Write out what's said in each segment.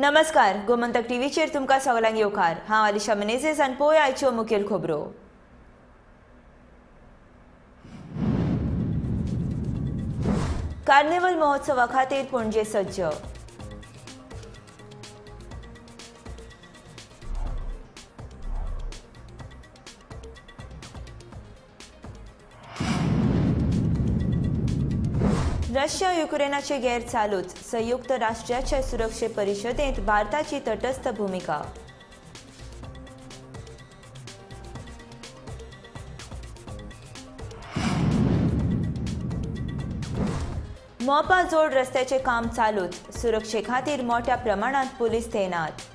नमस्कार, गोमंतक टीव्हीचेर तुमकां सगळ्यांक येवकार. हांव आलिशा मेनेझेस आनी पळोवया आयच्यो मुखेल खबरो. कार्निवल महोत्सवा खातीर पणजे सज्ज. रशिया युक्रेनाचे गैर चालूच. संयुक्त राष्ट्राच्या सुरक्षे परिषदेत भारताची तटस्थ भूमिका. मोपा जोड रस्त्याचे काम चालूच. सुरक्षे खातीर मोठ्या प्रमाणात पोलीस तैनात.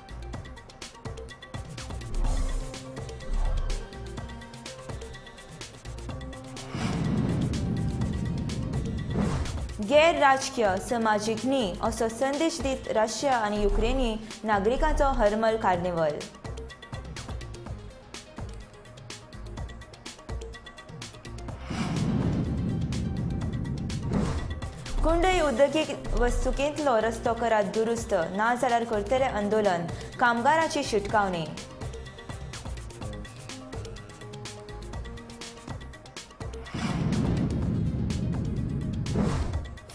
गैर राजकीय समाजीक न्ही असो संदेश दीत रशिया आनी युक्रेनी नागरिकांचो हरमल कार्निवल. कुंडय उद्देगीक वस्तुकेंतलो रस्तो करात दुरुस्त, ना जाल्यार करतले आंदोलन, कामगारांची शिटकावणी.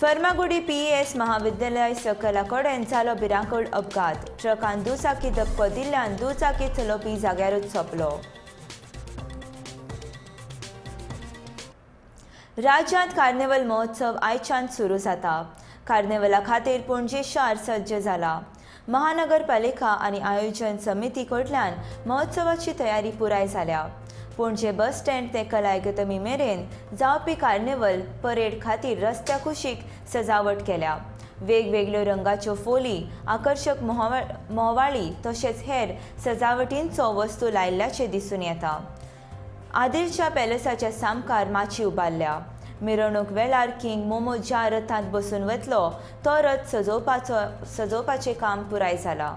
फर्मागुडी पीईएस महाविद्यालय सकला कडेन जालो भिरांकूळ अपघात. ट्रकान दुचाकी धपको दिल्ल्यान दुचाकी चलोवपी जाग्यारूच सोंपलो. राज्यांत कार्निवल महोत्सव आयच्यान सुरू जाता. कार्निवला खातीर पणजे शार सज्ज जाला. महानगरपालिका आनी आयोजन समिती कडल्यान महोत्सवाची तयारी पुराय जाल्या. पणजे बस स्टँड ते कला अकादमी मेरेन जावपी कार्निवल परेड खातीर रस्त्या कुशीक सजावट केल्या. वेगवेगळ्यो रंगाच्यो फोली, आकर्शक म्होंवाळी तशेंच हेर सजावटींचो वस्तू लायिल्ल्याचें दिसून येता. आदिलशा पॅलेसाच्या सामकार माची उबारल्या. मिरवणूक वेळार किंग मोमो ज्या रथांत बसून वतलो तो रथ सजोवपाचें काम पुराय जाला.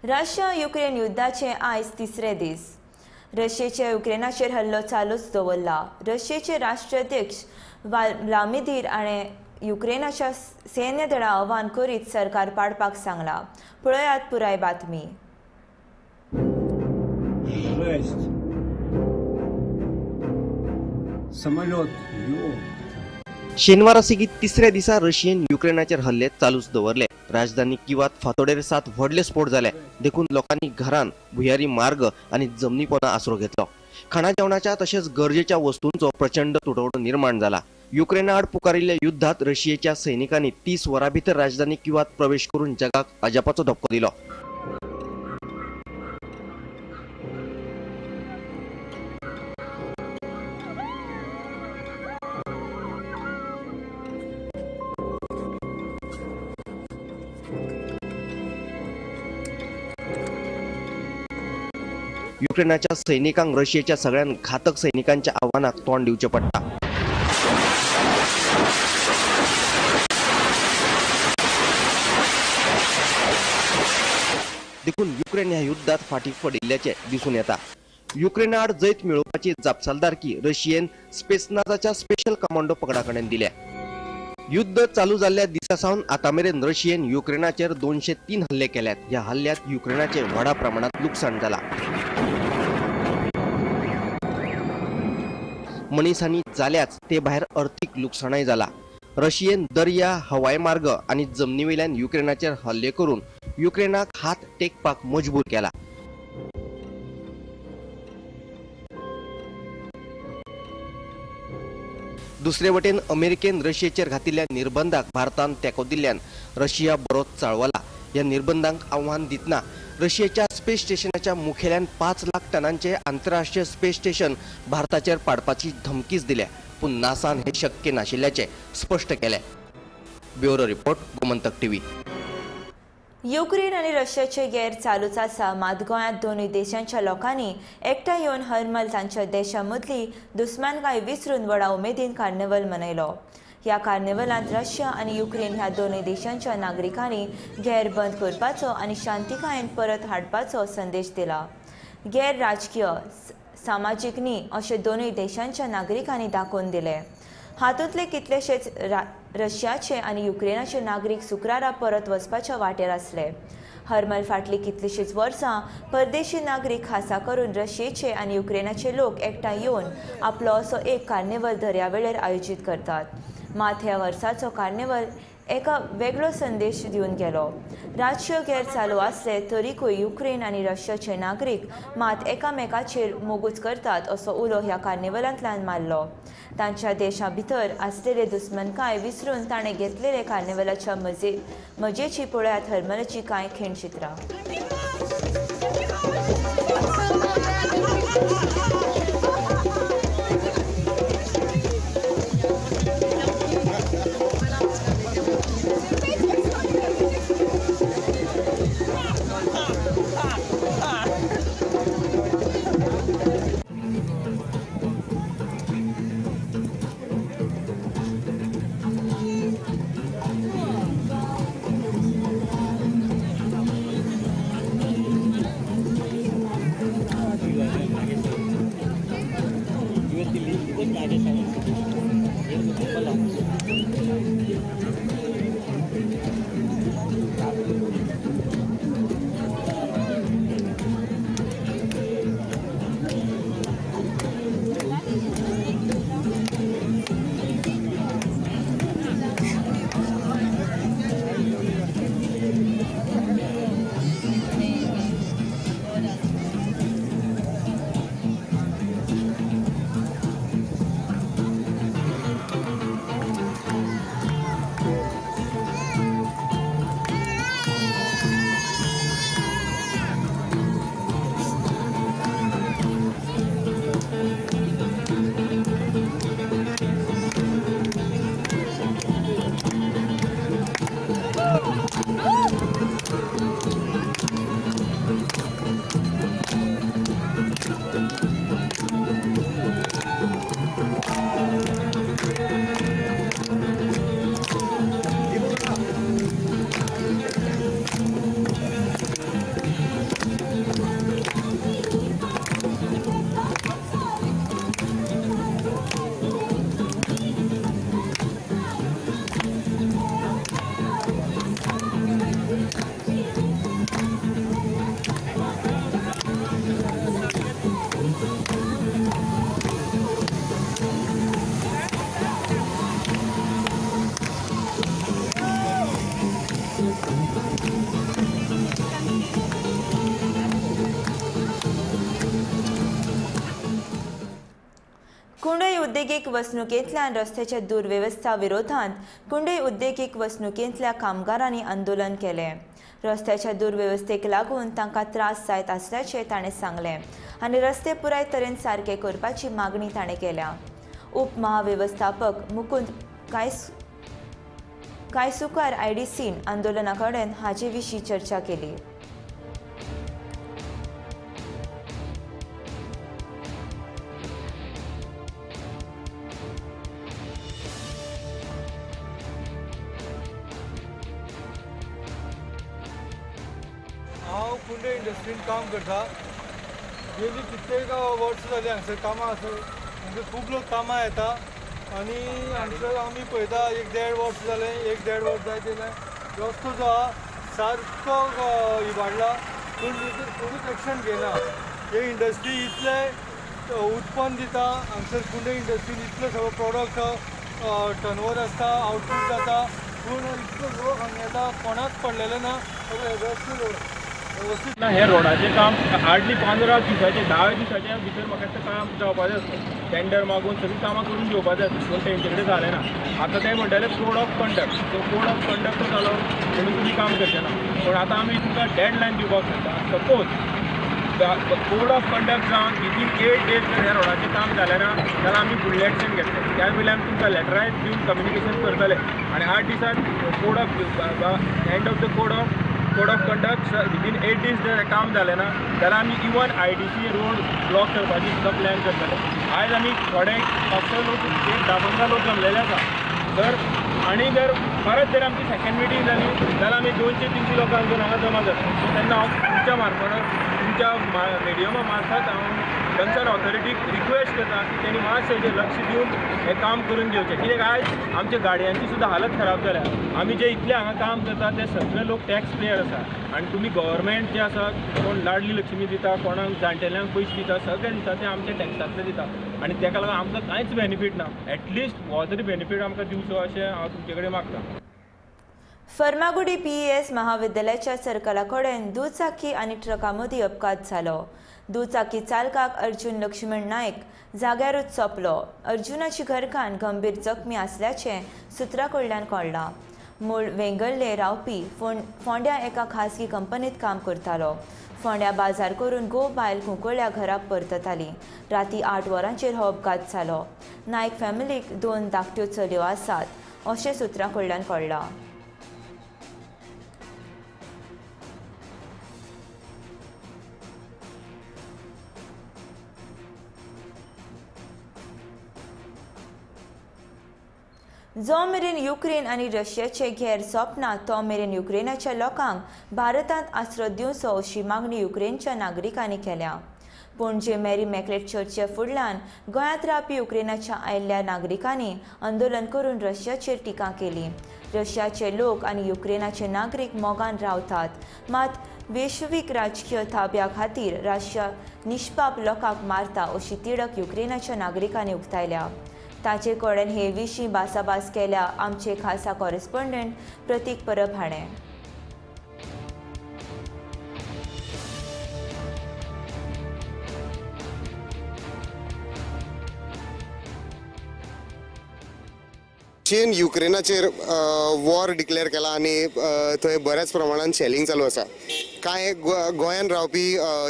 रशिया युक्रेन युद्धाचे आयज तिसरे दीस. रशियेचे युक्रेनाचेर हल्लो चालूच दवरला. रशियेचे राष्ट्राध्यक्ष व्लादिमीर हाणें युक्रेनाच्या सैन्य दळा आव्हान करीत सरकार पाडपाक सांगला. पळयात पुराय बातमी. शेनवारा सेगीत तिसऱ्या दिसा रशियेन युक्रेनाचेर हल्ले चालूच दवरले. राजधानी किवात फातोडेर 7 व्हडले स्फोट जाले. देखून लोकांनी घरान भुयारी मार्ग आनी जमनीपोना आसरो घेतलो. खाणा जेवणाच्या तशेंच गरजेच्या वस्तूंचो प्रचंड तुटवडो निर्माण जाला. युक्रेना आड पुकारिल्ल्या युद्धात रशियेच्या सैनिकांनी 30 वरां भितर राजधानी किवात प्रवेश करून जगाक अजापाचो धपको दिलो. युक्रेनाच्या सैनिकांक रशियेच्या सगळ्यात घातक सैनिकांच्या आव्हानाक तोंड दिवचें पडटा. देखून युक्रेन ह्या युद्धात फाटी पडिल्ल्याचें दिसून येता. युक्रेना आड जैत मेळोवपाची जापसालदारकी रशियेन स्पेसनाजाच्या स्पेशल कमांडो पंगडा कडेन दिल्या. युद्ध चालू जाल्ल्या दिसा सावन आतां मेरेन रशियेन युक्रेनाचेर 203 हल्ले केल्यात. ह्या हल्ल्यात युक्रेनाचें व्हडा प्रमाणात लुकसाण जाला. मनीस हानी जाल्याच ते भायर अर्थीक लुकसाणय जाला. रशियेन दर्या, हवाई मार्ग आनी जमनीवेल्यान युक्रेनाचेर हल्ले करून युक्रेनाक हात टेकपाक मजबूर केला. दुसरे वटेन अमेरिकेन रशियेचेर घातिल्ल्या निर्बंधाक भारतान तेंको दिल्ल्यान रशिया बरोच चाळवला. ह्या निर्बंधांक आव्हान दितना रशियेच्या स्पेस स्टेशनाच्या मुखेल्यान 5 लाख टनांचे आंतरराष्ट्रीय स्पेस स्टेशन भारताचेर पाडपाची धमकीच दिल्या. पूण नासान हे शक्य नाशिल्ल्याचें स्पश्ट केलें. Bureau report, Gomantak TV. Ukraine आनी रशियाचे गैर चालूच आसा. मात गोंयांत दोनूय देशांच्या लोकांनी एकठांय येवन हरमल तांच्या देशा मदली दुस्मानकाय विसरून व्हडा उमेदीन कार्निवल मनयलो. ह्या कार्निवलांत रशिया आनी युक्रेन ह्या दोनूय देशांच्या नागरिकांनी गैर बंद करपाचो आनी शांतिकायेन परत हाडपाचो संदेश दिला. गैर राजकीय सामाजीक न्ही अशें दोनूय देशांच्या नागरिकांनी दाखोवन दिलें. हातूंतले कितलेशेच रशियाचे आनी युक्रेनाचे नागरीक शुक्रारा परत वचपाच्या वाटेर आसले. हरमल फाटली कितलीशींच वर्सां परदेशी नागरीक खासा करून रशियेचे आनी युक्रेनाचे लोक एकठांय येवन आपलो असो एक कार्निवल दर्यावेळेर आयोजीत करतात. मात ह्या वर्साचो कार्निवल एका वेगळो संदेश दिवन गेलो. राजकीय गैर चालू आसले तरीकूय युक्रेन आनी रशियाचे नागरीक मात एकामेकाचेर मोगूच करतात असो उलो ह्या कार्निवलांतल्यान मारलो. तांच्या देशा भितर आसलेले दुस्मनकाय विसरून ताणें घेतलेले कार्निवलाच्या मजेची पळयात हरमलाची कांय खिणचित्रां. कुंडय उद्देगीक वसणुकेंतल्यान रस्त्याच्या दुर्वेवस्था विरोधांत कुंडय उद्देगीक वसणुकेंतल्या कामगारांनी आंदोलन केलें. रस्त्याच्या दुर्वेवस्थेक लागून तांकां त्रास जायत आसल्याचें ताणें सांगलें आनी रस्ते पुराय तरेन सारके करपाची मागणी ताणें केल्या. उपमहावेवस्थापक मुकुंद कायसुकार आयडीसीन आंदोलना कडेन हाचे विशीं चर्चा केली. हांव कुंडय इंडस्ट्रीन काम करता. गेली कित्येक वर्स जाली हांगसर कामां आसा. म्हणजे खूब लोक कामां येता आनी हांगसर आमी पळयता एक देड वर्स जालें, एक देड वर्स जायत येयलें रस्तो जो आहा सारको इबाडला, पूण कोणूच एक्शन घेयना. हे इंडस्ट्री इतलें उत्पन्न दिता हांगसर कुंडय इंडस्ट्रीन इतले सगळे प्रोडक्ट टर्नओवर आसता, आवटपूट जाता, पूण इतलो लोक हांगा येता कोणाक पडलेलें ना. रस्तो ना हे रोडाचें काम हार्डली 15 दिसाचें 10 दिसाच्या भितर म्हाका दिसता काम जावपाचें आसलें. टेंडर मागून सगळीं कामां करून घेवपाचें आसलीं, पूण तेंचे कडेन जालें ना. आतां ते म्हणटाले code of conduct, so code of conduct जालो म्हणून तुमी काम करचें ना. पूण आतां आमी तुमकां डेडलायन दिवपाक सोदता. सपोज कोड ऑफ कंडक्ट जावन विदीन 8 डेज जर ह्या रोडाचें काम जालें ना जाल्यार आमी फुडलें एक्शन घेतले. त्या वयल्यान आमी तुमकां लेटराय दिवन कम्युनिकेशन करतले आनी 8 दिसान code of end of the code of conduct within 8 days जर काम जालें ना जाल्यार आमी इवन IDC road block करपाची सुद्दां प्लॅन करतले. आयज आमी थोडे 500 लोक, एक 10-15 लोक जमलेले आसा. जर आनी जर परत जर आमची सेकंड मिटींग जाली जाल्यार आमी 200-300 लोकांक घेवन हांगा जमा जातले. सो तेन्ना हांव तुमच्या मार्फत, तुमच्या मिडियमा मार्फत हांव कन्सर्न ऑथॉरिटीक रिक्वेस्ट करता की तेणी मातशें हेजेर लक्ष दिवन हें काम करून घेवचें. कित्याक आयज आमच्या गाडयांची सुद्दां हालत खराब जाल्या. आमी जे इतले हांगा काम करता ते सगळे लोक टॅक्स पेयर आसा आनी तुमी गव्हर्मेंट जे आसा कोण लाडली लक्ष्मी दिता, कोणाक जाणटेल्यांक पयशे दिता, सगळे दिता ते आमच्या टॅक्सांतले दिता आनी तेका लागून आमकां कांयच बेनिफीट ना. एटलिस्ट हो तरी बेनिफीट आमकां दिवचो अशें हांव तुमचे कडेन मागता. फर्मागुडी पीईएस महाविद्यालयाच्या सर्कला कडेन दुचाकी आनी ट्रका मदीं अपघात जालो. दुचाकी चालकाक अर्जुन लक्ष्मण नायक जाग्यारूच सोंपलो. अर्जुनाची घरकान्न गंभीर जखमी आसल्याचें सुत्रां कडल्यान कळ्ळां. मूळ वेंगर्ले रावपी फोंड्या एका खासगी कंपनीत काम करतालो. फोंड्या बाजार करून घोव बायल कुंकळ्या घरा परतताली. राती 8 वरांचेर हो अपघात जालो. नायक फॅमिलीक 2 धाकट्यो चलयो आसात अशें सुत्रां कडल्यान कळ्ळां. जो मेरेन युक्रेन आनी रशियाचे घेर सोंपना तो मेरेन युक्रेनाच्या लोकांक भारतांत आसरो दिवचो अशी मागणी युक्रेनच्या नागरिकांनी केल्या. पणजे मॅरी मॅकलेट चर्चच्या फुडल्यान गोंयांत रावपी युक्रेनाच्या आयिल्ल्या नागरिकांनी आंदोलन करून रशियाचेर टिका केली. रशियाचे लोक आनी युक्रेनाचे नागरीक मोगान रावतात, मात वैश्वीक राजकीय ताब्या खातीर रशिया निष्पाप लोकांक मारता अशी तिडक युक्रेनाच्या नागरिकांनी उक्तायल्या. ताचे कडेन हे विशीं भासाभास केल्या आमचे खासा कॉरेस्पॉन्डंट प्रतीक परब हाणें. रशियेन युक्रेनाचेर वॉर डिक्लेअर केला आनी थंय बऱ्याच प्रमाणान शेलिंग चालू आसा. कांय गोंयान रावपी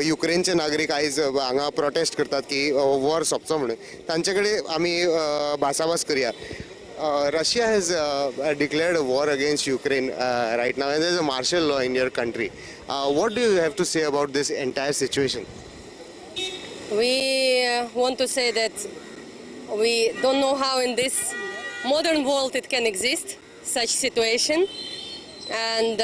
युक्रेनचे नागरीक आयज हांगा प्रोटेस्ट करतात की वॉर सोंपचो म्हणून. तांचे कडेन आमी भासाभास करया. Russia has declared a war against Ukraine right now and there is a martial law in your country. What do you have to say about this entire situation? We want to say that we don't know how in this modern world it can exist, such situation. And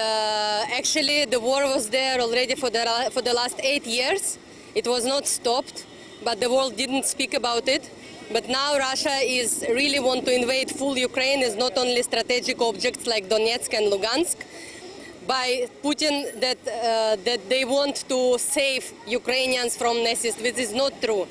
actually the war was there already for the last 8 years. It was not stopped, but the world didn't speak about it. But now Russia is really want to invade full Ukraine, is not only strategic objects like Donetsk and Lugansk. By Putin that they want to save Ukrainians from Nazis, which is not true.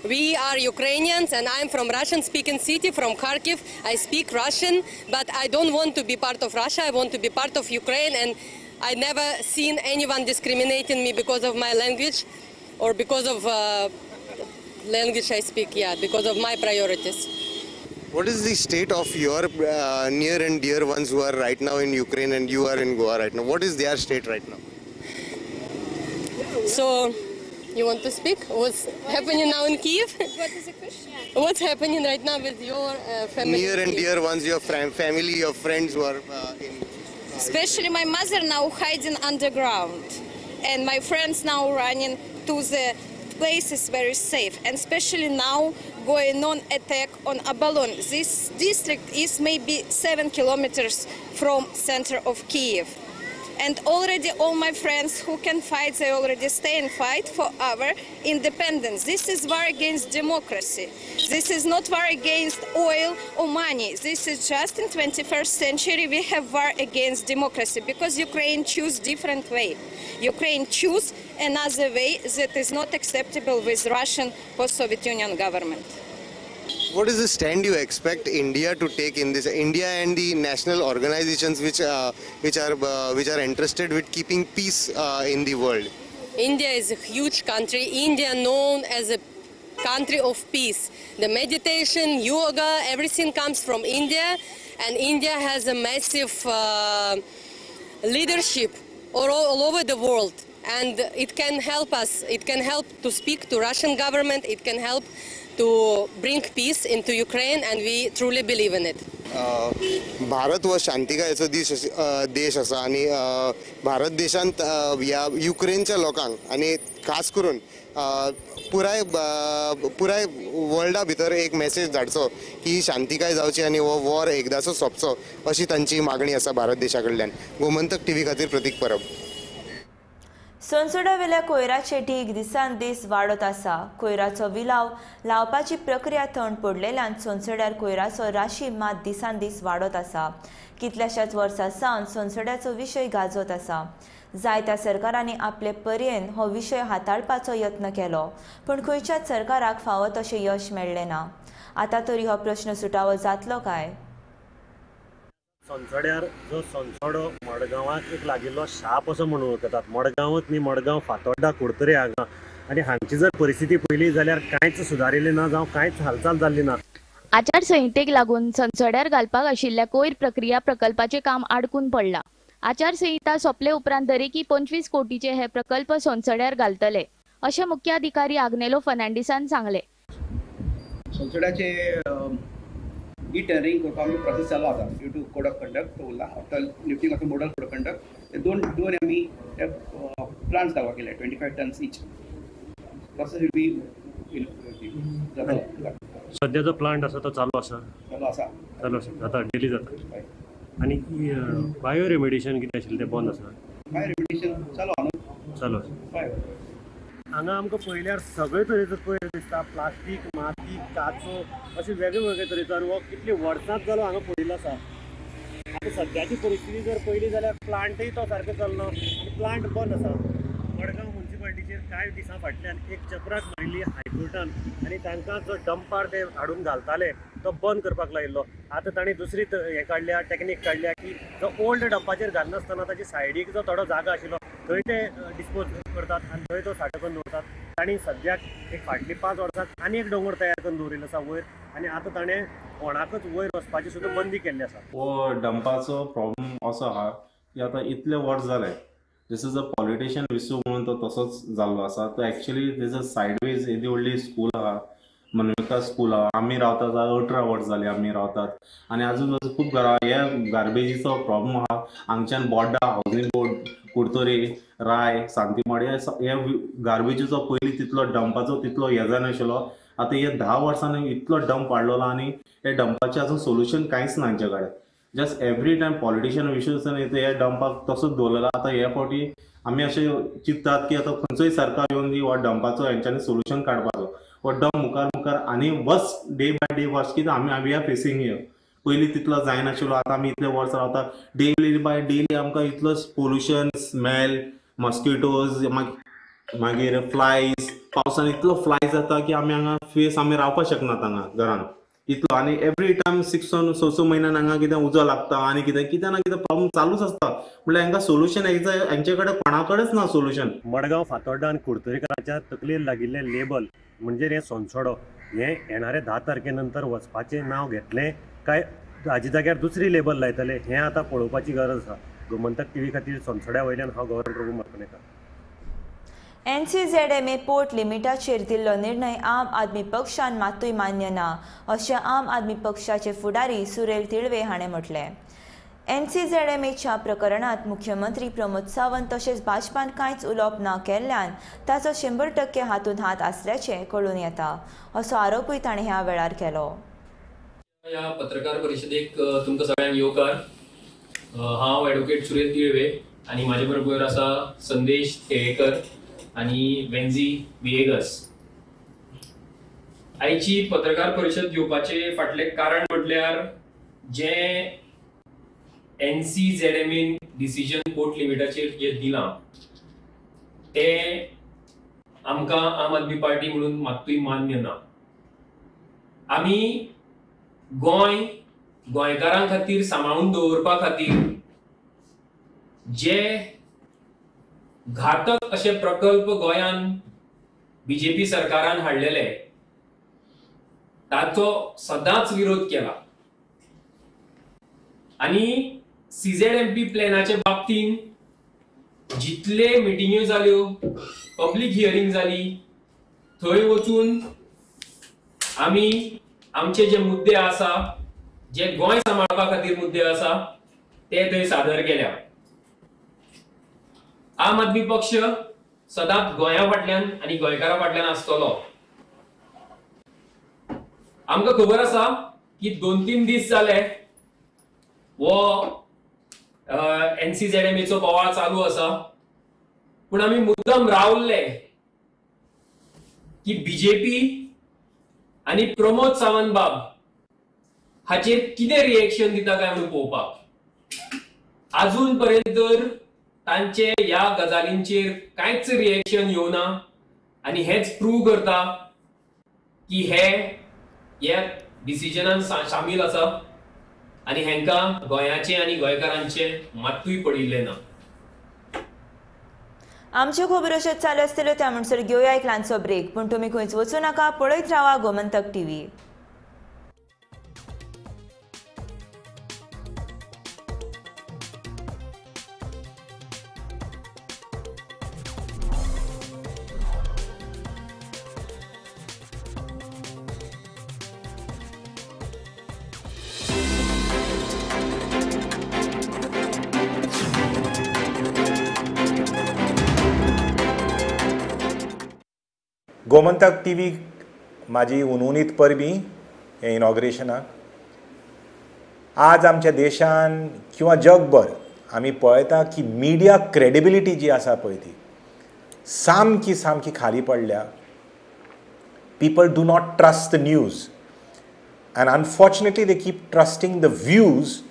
We are Ukrainians and I'm from Russian-speaking city, from Kharkiv. I speak Russian, but I don't want to be part of Russia. I want to be part of Ukraine, and I never seen anyone discriminating me because of my language or because of language I speak, yeah, because of my priorities. What is the state of your near and dear ones who are right now in Ukraine and you are in Goa right now? What is their state right now? So, you want to speak? What's happening now in Kiev? What is the question? What's happening right now with your family? Near and dear ones, your family, your friends who are in... Especially my mother now hiding underground. And my friends now running to the places very safe. And especially now going on attack on Abalon. This district is maybe 7 kilometers from center of Kiev. And already all my friends who can fight, they already stay and fight for our independence. This is war against democracy. This is not war against oil or money. This is just in 21st century we have war against democracy because Ukraine choose different way. Ukraine choose another way that is not acceptable with Russian post-Soviet Union government. What is the stand you expect India to take in this? India and the national organizations which are interested with keeping peace in the world. India is a huge country. India known as a country of peace. The meditation, yoga, everything comes from India, and India has a massive leadership all over the world. And it can help us. It can help to speak to Russian government. It can help to bring peace into Ukraine, and we truly believe in it. Bharat हो शांतिकायेचो देश आसा आनी भारत देशांत ह्या युक्रेनच्या लोकांक आनी खास करून पुराय पुराय वर्ल्डा भितर एक मेसेज धाडचो की शांतिकाय जावची आनी हो वॉर एकदांचो सोंपचो अशी तांची मागणी आसा भारत देशा कडल्यान. गोमंतक टीव्ही खातीर प्रतीक परब. सोनसोड्यावेल्या कोयराचे ढीग दिसान दीस वाडत आसा. कोयराचो विलाव लावपाची प्रक्रिया थंड पडलेल्यान सोनसोड्यार कोयराचो राशी मात दिसान दीस वाडत आसा. कितल्याशाच वर्सां सावन सोनसोड्याचो विशय गाजत आसा. जायत्या सरकारांनी आपले पर्येन हो विशय हाताळपाचो यत्न केलो, पूण खंयच्याच सरकाराक फावो तशें यश मेळ्ळें ना. आतां तरी हो प्रश्न सुटावो जातलो काय? सोनसोड्यार जो सोनसोडो मडगांवाक एक लागिल्लो शाप असो म्हणून वळखतात. मडगांवच न्ही, मडगांव, फातोड्डा, कुडतरी हांगा आनी हांगची जर परिस्थिती पळयली जाल्यार कांयच सुदारिल्लें ना जावं कांयच हालचाल जाल्ली ना. आचारसंहितेक लागून सोनसोड्यार घालपाक आशिल्ल्या कोयर प्रक्रिया प्रकल्पाचें काम आडकून पडलां. आचारसंहिता सोंपले उपरांत दरेकी 25 कोटीचे हे प्रकल्प सोनसोड्यार घालतले अशें मुख्याधिकारी आग्नेलो फर्नांडीसान सांगलें. सोनसोड्याचे ई टेंडरिंग करपाक आमी प्रोसेस चालू आसा due to code of conduct तो उरला. After lifting of the model code of conduct ते दोन दोन आमी ते प्लांट्स घालपाक केले 25 tons each. Process will be जाता. सद्या जो प्लांट आसा तो चालू आसा, चालू आसा, चालू आसा, जाता, डेली जाता. आनी बायो रेमेडिएशन कितें आशिल्लें तें बंद आसा? बायो रेमेडिएशन चालू आसा न्हू, चालू आसा. हांगा आमकां पळयल्यार सगळे तरेचो कोयर दिसता, प्लास्टीक, माती, काचो अशे वेगळे वेगळे तरेचो. आनी हो कितले वर्सांच जालो हांगा पडिल्लो आसा. आतां सद्याची परिस्थिती जर पळयली जाल्यार प्लांटय तो सारको चलना आनी प्लांट बंद आसा. मडगांव मुन्सिपालिटीचेर कांय दिसां फाटल्यान एक चपराक मारिल्ली हायकोर्टान आनी तांकां जो डंपार ते हाडून घालताले तो बंद करपाक लायिल्लो. आतां तांणी दुसरी हें काडल्या, टॅक्नीक काडल्या की जो ओल्ड डंपाचेर घालनासतना ताची सायडीक जो थोडो जागा आशिल्लो थंय ते डिस्पोज करतात आनी थंय तो सांठो करून दवरतात. तांणी सद्याक एक फाटलीं 5 वर्सां आनी एक दोंगर तयार करून दवरिल्लो आसा वयर आनी आतां ताणें कोणाकच वयर वचपाची सुद्दां बंदी केल्ली आसा. हो डंपाचो प्रॉब्लम असो आहा की आतां इतले वर्स जाले this is a politician विसू म्हणून तो तसोच जाल्लो आसा. तो एक्चुअली तेजो सायडवेज येदी व्हडली स्कूल आहा, मनविका स्कूल आहा, आमी रावतात 18 वर्स जाली आमी रावतात आनी आजून खूब घरां हे गार्बेजीचो प्रॉब्लम आहा. हांगच्यान बोड्डा, हावजींग बोर्ड, कुडतरी, राय, सांतीमाड हे गार्बेजीचो पयलीं तितलो डंपाचो तितलो हे जायनाशिल्लो. आतां हे 10 वर्सांनी इतलो डंप वाडलेलो आनी हे डंपाचें आजून सोल्युशन कांयच ना हांचे कडेन. जस्ट एवरी टायम पॉलिटिशियन विशूस हे डंपाक तसोच दवरलेलो. आतां हे फावटी आमी अशें चिंततात की आतां खंयचोय सरकार येवन दी हो डंपाचो हेंच्यांनी सोल्युशन काडपाचो. हो डंप मुखार मुखार आनी वर्स डे बाय डे वर्स कितें आमी we are facing here. पयलीं तितलो जायनाशिल्लो, आतां आमी इतले वर्स रावता, डेली बाय डेली आमकां इतलो पोल्युशन, स्मेल, मॉस्किटोज, मागीर फ्लायज, पावसान इतलो फ्लायज जाता की आमी हांगा फेस आमी रावपाक शकनात हांगा घरान इतलो. आनी एवरी टायम 6-6 म्हयन्यान हांगा कितें उजो लागता आनी कितें कितें ना कितें प्रॉब्लम चालूच आसता. म्हणल्यार हांकां सोल्युशन हांचे कडेन कोणा कडेच ना सोल्युशन. मडगांव, फातोड्डा आनी कुडतरीकराच्या तकलेर लागिल्लें लेबल म्हणजे हें सोनसोडो हें येणारे 10 तारखे नंतर वचपाचें नांव घेतलें काय हाजे जाग्यार दुसरी लेबल लायतले हें आतां पळोवपाची गरज आसा. गोमंतक टीव्ही खातीर सोनसोड्या वयल्यान हांव गौरव प्रभू मडकणेकर. NCZMA port लिमिटाचेर दिल्लो निर्णय आम आदमी पक्षान मातूय मान्य ना अशें आम आदमी पक्षाचे फुडारी सुरेल तिळवे हाणें म्हटलें. NCZMAच्या प्रकरणांत मुख्यमंत्री प्रमोद सावंत तशेंच भाजपान कांयच उलोवप ना केल्ल्यान ताचो 100% हातूंत हात आसल्याचें कळून येता असो आरोपूय ताणें ह्या वेळार केलो. ह्या पत्रकार परिशदेक तुमकां सगळ्यांक येवकार. हांव एडवोकेट सुरेल तिळवे आनी म्हाजे बरोबर आसा संदेश केळेकर आनी वेन्झी विएगस. आयची पत्रकार परिशद घेवपाचे फाटलें कारण म्हटल्यार जें NCZMA decision port लिमिटाचेर जें दिलां तें आमकां आम आदमी पार्टी म्हणून मात्तूय मान्य ना. आमी गोंय गोंयकारां खातीर सांबाळून दवरपा खातीर जे घातक अशे प्रकल्प गोंयान बीजेपी सरकारान हाडलेले ताचो सदांच विरोध केला आनी CZMP प्लॅनाचे बाबतींत जितले मिटिंग्यो जाल्यो, पब्लीक हियरींग जाली, थंय वचून आमी आमचे जे मुद्दे आसा जे गोंय सांबाळपा खातीर मुद्दे आसा ते थंय सादर केल्या. आम आदमी पक्ष सदांच गोंया फाटल्यान आनी गोंयकारा फाटल्यान आसतलो. आमकां खबर आसा की 2-3 दीस जाले वो NCZMAचो बोवाळ चालू आसा, पूण आमी मुद्दम रावल्ले की बीजेपी आनी प्रमोद सावंत बाब हाचेर कितें रिएक्शन दिता काय म्हणून पळोवपाक. आजून पर्यंत तर तांचे ह्या गजालींचेर कांयच रिएक्शन येवना आनी हेच प्रूव करता की हे ह्या डिसिजनान सामील आसा आनी हेंकां गोंयाचें आनी गोंयकारांचें मात्तूय पडिल्लें ना. आमच्यो खबरो अश्योच चालू आसतल्यो, त्या म्हणसर घेवया एक ल्हानसो ब्रेक, पूण तुमी खंयच वचूं नाका, पळयत रावा गोमंतक टीव्ही. गोमंतक टीव्ही माझी उनउनीत परबी हे इनॉग्रेशनाक. आज आमच्या देशान किंवा जगभर आमी पळयता की मिडिया क्रेडिबिलिटी जी आसा पळय ती सामकी सामकी खाली पडल्या. People do not trust the news and unfortunately they keep trusting the views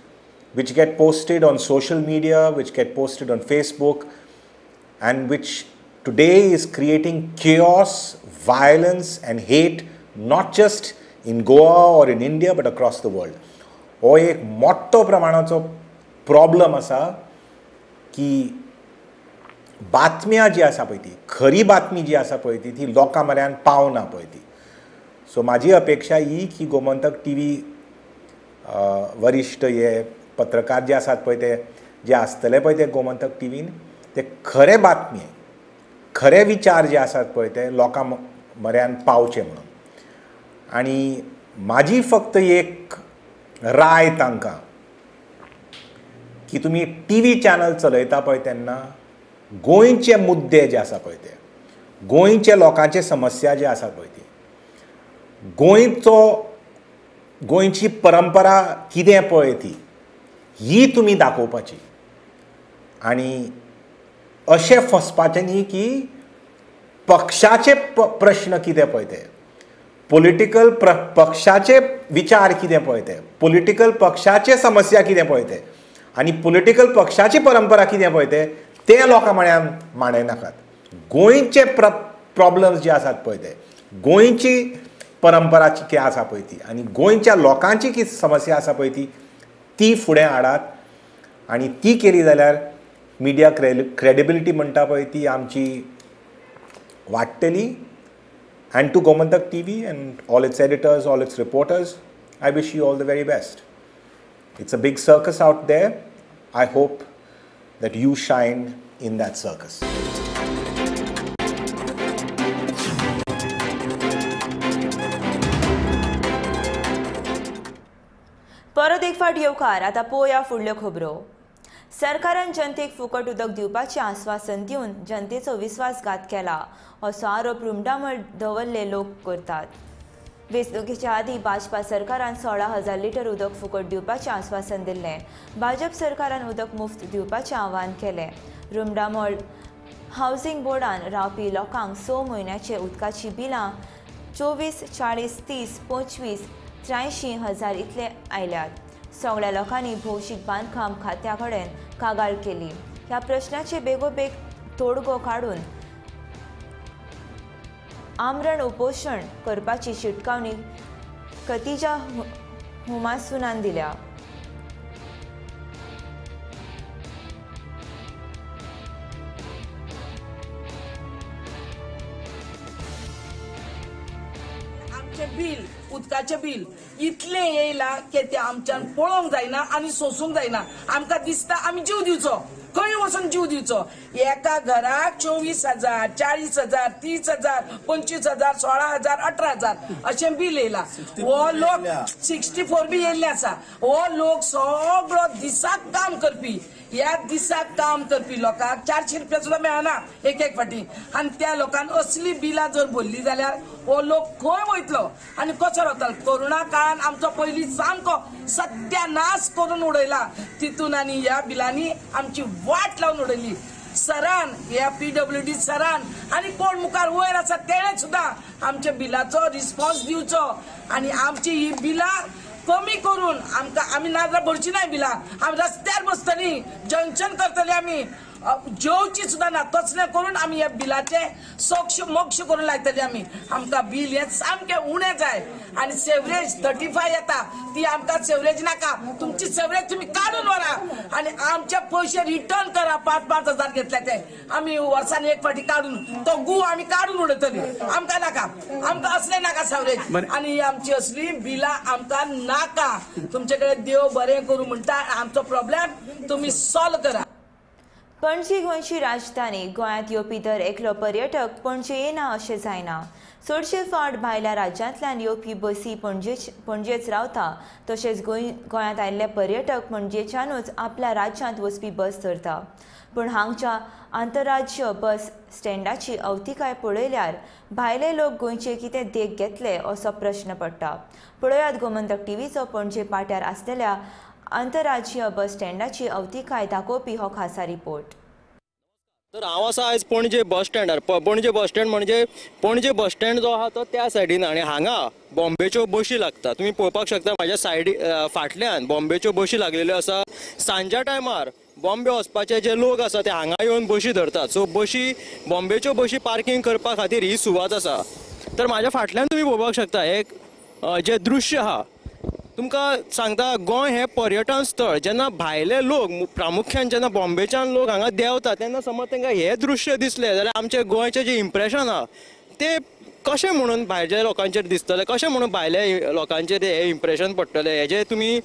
which get posted on social media, which get posted on Facebook and which today is creating chaos, violence and hate, not just in Goa or in India but across the world. हो एक मोठो प्रमाणाचो problem आसा की बातम्या जी आसा पळय ती खरी बातमी जी आसा पळय ती ती लोकां म्हऱ्यान पावना पळय ती. सो म्हाजी अपेक्षा ही की गोमंतक टी व्ही वरिश्ठ हे पत्रकार जे आसात पळय ते जे आसतले पळय ते गोमंतक टी व्हीन ते खरे बातमी खरे विचार जे आसात पळय ते लोकां म्हऱ्यान पावचे म्हणून. आनी म्हाजी फक्त एक राय तांकां की तुमी टी व्ही चॅनल चलयता पळय तेन्ना गोंयचे मुद्दे जे आसा पळय ते, गोंयचे लोकांचे समस्या जे आसा पळय ती, गोंयचो गोंयची परंपरा कितें पळय ती ही तुमी दाखोवपाची. आनी अशें फसपाचें न्ही की पक्षाचे प्रश्न कितें पळय ते, पॉलिटिकल पक्षाचे विचार कितें पळय ते, पॉलिटिकल पक्षाचे समस्या कितें पळय ते आनी पॉलिटिकल पक्षाची परंपरा कितें पळय ते ते लोकां म्हऱ्यान मांडयनाकात. गोंयचे प्रॉब्लम्स जे आसात पळय ते, गोंयची परंपरा कितें आसा पळय ती आनी गोंयच्या लोकांची कितें समस्या आसा पळय ती ती फुडें हाडात. आनी ती केली जाल्यार मिडिया क्रेडिबिलिटी म्हणटा पळय ती आमची वाडटली. And to Gomantak TV and all its editors, all its reporters, I wish you all the very best. It's a big circus out there. I hope that you shine in that circus. परत एक फावट येवकार. आतां पळोवया फुडल्यो खबरो. सरकारान जनतेक फुकट उदक दिवपाचें आस्वासन दिवन जनतेचो विस्वासघात केला असो आरोप रुमडामळ दवरले लोक करतात. वेंचणुकेच्या आदीं भाजपा सरकारान 16,000 लिटर उदक फुकट दिवपाचें आस्वासन दिल्लें. भाजप सरकारान उदक मुफ्त दिवपाचें आवाहन केलें. रुमडामळ हावसिंग बोर्डान रावपी लोकांक 6 म्हयन्याचे उदकाचीं बिलां 24, 40, 30, 25, 83 हजार इतले आयल्यात. सगळ्या लोकांनी भौशीक बांदकाम खात्या कडेन कागाळ केली. ह्या प्रश्नाचे बेगोबेग तोडगो काडून आमरण उपोशण करपाची शिटकावणी कतिजा हुमासुनान दिल्या. आमचे बिल, उदकाचे बिल इतले येयला की ते आमच्यान पळोवंक जायना आनी सोसूंक जायना. आमकां दिसता आमी जीव दिवचो, खंय वचून जीव दिवचो? एका घराक 24,000, 40,000, 30,000, 25,000, 16,000, 18,000 अशें बील येयला. हो लोक 64 बी येयल्ले आसा. हो लोक सगळो दिसाक काम करपी, ह्या दिसाक काम करपी लोकांक 400 रुपया सुद्दां मेळना एक एक फाटी. आनी त्या लोकांक असली बिलां जर भरली जाल्यार हो लोक खंय वयतलो आनी कसो रावतलो? कोरोना काळान आमचो पयलीं सामको सत्यानाश करून उडयला, तितून आनी ह्या बिलांनी आमची वाट लावन उडयली. सरान, ह्या PWD सरान आनी कोण मुखार वयर आसा तेणें सुद्दां आमच्या बिलाचो रिस्पॉन्स दिवचो आनी आमची ही बिलां कमी करून आमकां, आमी नाजाल्यार भरची नाय बिलां, आमी रस्त्यार बसतली, जंक्शन करतली, आमी जेवची सुद्दां ना, तसलें करून आमी ह्या बिलाचें सोक्ष मोक्ष करून लायतली आमी. आमकां बील हें सामकें उणें जाय. आनी सेवरेज 35 येता ती आमकां सेवरेज नाका, तुमची सेवरेज तुमी काडून व्हरा आनी आमचे पयशे रिटर्न करा. 5-5 हजार घेतले ते आमी वर्सान एक फावटी काडून तो गू आमी काडून उडयतली. आमकां नाका, आमकां असलें नाका सेवरेज. आनी आमची असली बिलां आमकां नाका. तुमचे कडेन देव बरें करूं म्हणटा, आमचो प्रॉब्लेम तुमी सॉल्व करा. पणजी गोंयची राजधानी. गोंयांत येवपी दर एकलो पर्यटक पणजे येना अशें जायना. चडशे फावट भायल्या राज्यांतल्यान येवपी बसी पणजेच रावता. तशेंच गोंयांत आयिल्ले पर्यटक पणजेच्यानूच आपल्या राज्यांत वचपी बस धरता. पूण हांगच्या आंतरराज्य बस स्टँडाची अवतिकाय पळयल्यार भायले लोक गोंयचे कितें देख घेतले असो प्रश्न पडटा. पळयात गोमंतक टीव्हीचो पणजे पाट्यार आसलेल्या आंतरराज्य बस स्टँडाची अवतिकाय दाखोवपी हो खासा रिपोर्ट. तर हांव आसा आयज पणजे बस स्टँडार. पणजे बस स्टँड म्हणजे पणजे बस स्टँड जो आहा तो त्या सायडीन आनी हांगा बॉम्बेच्यो बशी लागता. तुमी पळोवपाक शकता म्हाज्या सायडी फाटल्यान बॉम्बेच्यो बशी लागलेल्यो आसा. सांज्या टायमार बॉम्बे वचपाचे जे लोक आसा ते हांगा येवन बशी धरतात. सो बशी, बॉम्बेच्यो बशी पार्किंग करपा खातीर ही सुवात आसा. तर म्हाज्या फाटल्यान तुमी पळोवपाक शकता एक जे दृश्य आहा, तुमकां सांगता गोंय हें पर्यटन स्थळ. जेन्ना भायले लोक, प्रामुख्यान जेन्ना बॉम्बेच्यान लोक हांगा देंवता तेन्ना समज तांकां हें दृश्य दिसलें जाल्यार आमचें गोंयचें जें इम्प्रेशन आहा तें कशें म्हणून भायल्या लोकांचेर दिसतलें, कशें म्हणून भायल्या लोकांचेर हें इम्प्रेशन पडटलें हेजें तुमी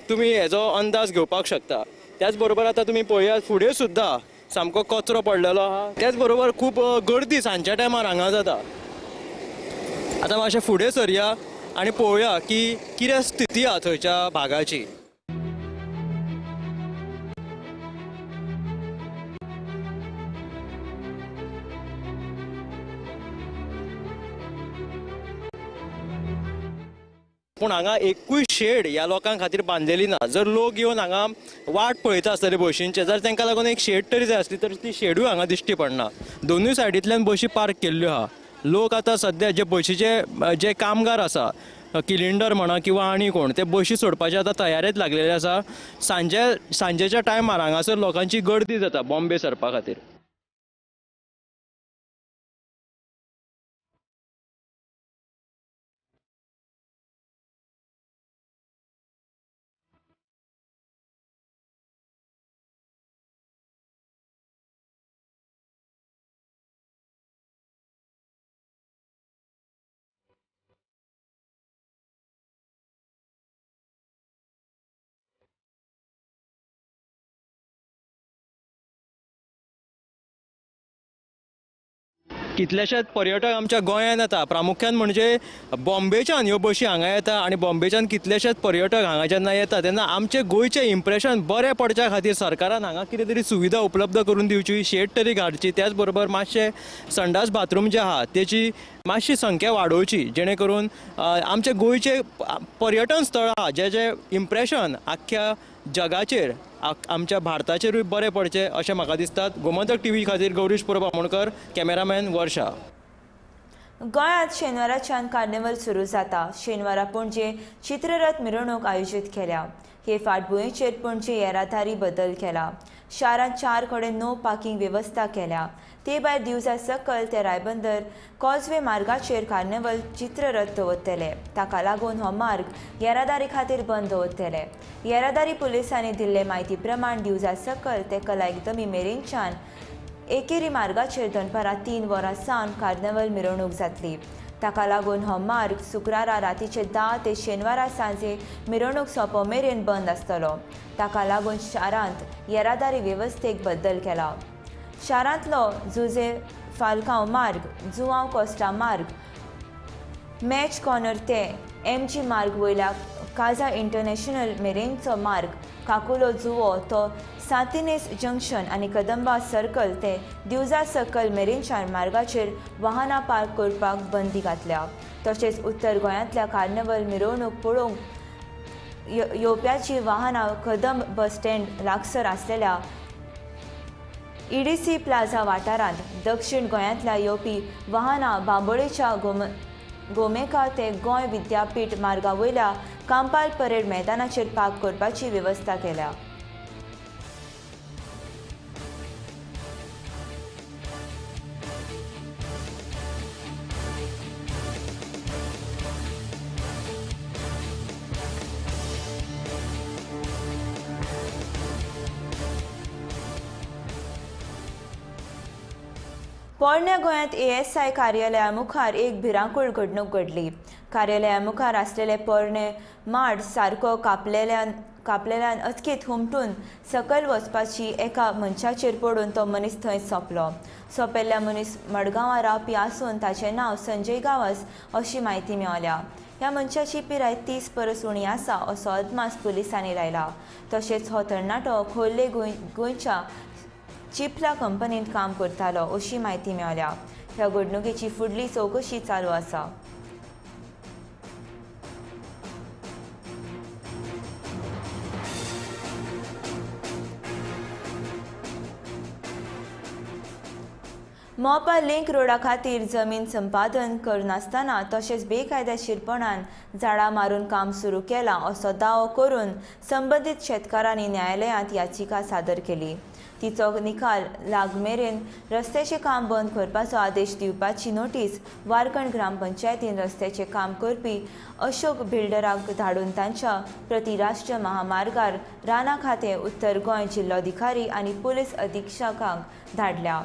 तुमी हेजो अंदाज घेवपाक शकता. त्याच बरोबर आतां तुमी पळयात फुडें सुद्दां सामको कचरो पडलेलो आहा. त्याच बरोबर खूब गर्दी सांजच्या टायमार हांगा जाता. आतां मातशें फुडें सरया आनी पळोवया की कितें स्थिती आहा थंयच्या भागाची. पूण हांगा एकूय शेड ह्या लोकां खातीर बांदलेली ना. जर लोक येवन हांगा वाट पळयता आसतले बशींचे, जर तांकां लागून एक शेड तरी जाय आसली तर ती शेडूय हांगा दिश्टी पडना. दोनूय सायडींतल्यान बशी पार्क केल्ल्यो आहा. लोक आतां सद्या जे बशीचे जे कामगार आसा, किलिंडर म्हणा किंवा आनी कोण, ते बशी सोडपाचे आतां तयारेत लागलेले आसा. सांजेच्या टायमार हांगासर लोकांची गर्दी जाता बॉम्बे सरपा खातीर. कितलेशेच पर्यटक आमच्या गोंयांत येता, प्रामुख्यान म्हणजे बॉम्बेच्यान ह्यो बशी हांगा येता आनी बॉम्बेच्यान कितलेशेच पर्यटक हांगा जेन्ना येता तेन्ना आमचे गोंयचें इम्प्रेशन बरें पडच्या खातीर सरकारान हांगा कितें तरी सुविधा उपलब्ध करून दिवची, शेड तरी घालची. त्याच बरोबर मातशें संडास बाथरूम जे आहा तेची मातशी संख्या वाडोवची, जेणे करून आमचे गोंयचें पर्यटन स्थळ आहा जे जे इम्प्रेशन आख्ख्या जगाचेर, आमच्या भारताचेरूय बरें पडचें अशें म्हाका दिसता. गोमंतक टीव्ही खातीर गौरीश परब आमोणकर, कॅमेरामॅन वर्षा. गोंयांत शेनवाराच्यान कार्निवल सुरू जाता. शेनवारा पणजे चित्ररथ मिरवणूक आयोजीत केल्या. हे फाटभुंयेचेर पणजे येरादारी बदल केला. शारांत 4 कडेन नो पार्किंग वेवस्था केल्या. ते भायर दिवजा सकल ते रायबंदर कॉजवे मार्गाचेर कार्निवल चित्ररथ दवरतले. ताका लागून हो मार्ग येरादारी खातीर बंद दवरतले. येरादारी पुलिसांनी दिल्ले म्हायती प्रमाण दिवजा सकल ते कला एकदमी मेरेनच्यान एकेरी मार्गाचेर दनपारां 3 वरां सावन कार्निवल मिरवणूक जातली. ताका लागून हो मार्ग शुक्रारा रातीचे 10 ते शेनवारा सांजे मिरवणूक सोंपो मेरेन बंद आसतलो. ताका लागून शारांत येरादारी वेवस्थेक बदल केला. शारांतलो जुझे फाल्कांव मार्ग, जुआंव कोस्टा मार्ग, मॅच कॉर्नर ते एमजी मार्ग वयल्या काजा इंटरनॅशनल मेरेनचो मार्ग, काकुलो जुवो तो सांतिनेस जंक्शन आनी कदंबा सर्कल ते दिवजा सर्कल मेरेनच्या मार्गाचेर वाहनां पार्क करपाक बंदी घातल्या. तशेंच उत्तर गोंयांतल्या कार्निवल मिरवणूक पळोवंक येवप्याची वाहनां कदंब बस स्टँड लागसर आसलेल्या ईडीसी प्लाझा वाठारांत, दक्षिण गोंयांतल्या येवपी वाहनां बांबोळेच्या गोमेका ते गोंय विद्यापीठ मार्गा वयल्या कांपाल परेड मैदानाचेर पार्क करपाची वेवस्था केल्या. पोरण्या गोंयांत एएसआय कार्यालया मुखार एक भिरांकूळ घडणूक घडली. कार्यालया मुखार आसलेले पोरणे माड सारको कापलेल्यान अचकीत हुमटून सकयल वचपाची एका मनशाचेर पडून तो मनीस थंय सोंपलो. सोंपेल्ल्या मनीस मडगांवां रावपी आसून ताचें नांव संजय गांवस अशी म्हायती मेळ्ळ्या. ह्या मनशाची पिराय 30 परस उणी आसा असो अदमास पुलिसांनी लायला. तशेंच हो तरणाटो खोर्ले गोंयच्या चिपला कंपनीत काम करतालो अशी म्हायती मेळ्ळ्या. ह्या घडणुकेची फुडली चवकशी चालू आसा. मोपा लिंक रोडा खातीर जमीन संपादन करनासतना तशेंच बेकायदेशीरपणान झाडां मारून काम सुरू केलां असो दावो करून संबंदीत शेतकारांनी न्यायालयांत याचिका सादर केली. तिचो निकाल लागमेरेन रस्त्याचें काम बंद करपाचो आदेश दिवपाची नोटीस वारकण ग्रामपंचायतीन रस्त्याचें काम करपी अशोक बिल्डराक धाडून तांच्या प्रति राष्ट्रीय महामार्गार रानां खातें, उत्तर गोंय जिल्लोधिकारी आनी पुलीस अधिक्षकांक धाडल्या.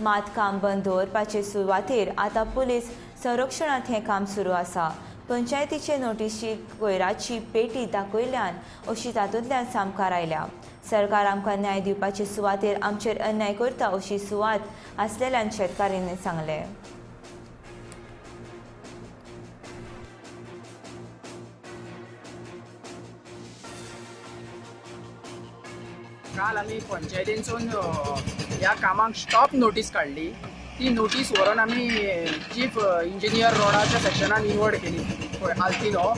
मात काम बंद दवरपाचे सुवातेर आतां पुलीस संरक्षणांत हें काम सुरू आसा. पंचायतीचे नोटीशी कोयराची पेटी दाखयल्यान अशी तातूंतल्यान सामकार आयल्या. सरकार आमकां न्याय दिवपाचे सुवातेर आमचेर अन्याय करता अशी सुवात आसलेल्यान शेतकारांनी सांगलें. काल आमी पंचायतीनसून ह्या कामाक स्टॉप नोटीस काडली. ती नोटीस व्हरून आमी चीफ इंजिनियर रोडाच्या सेक्शनान इनवर्ड केली पळय आल्तिनो.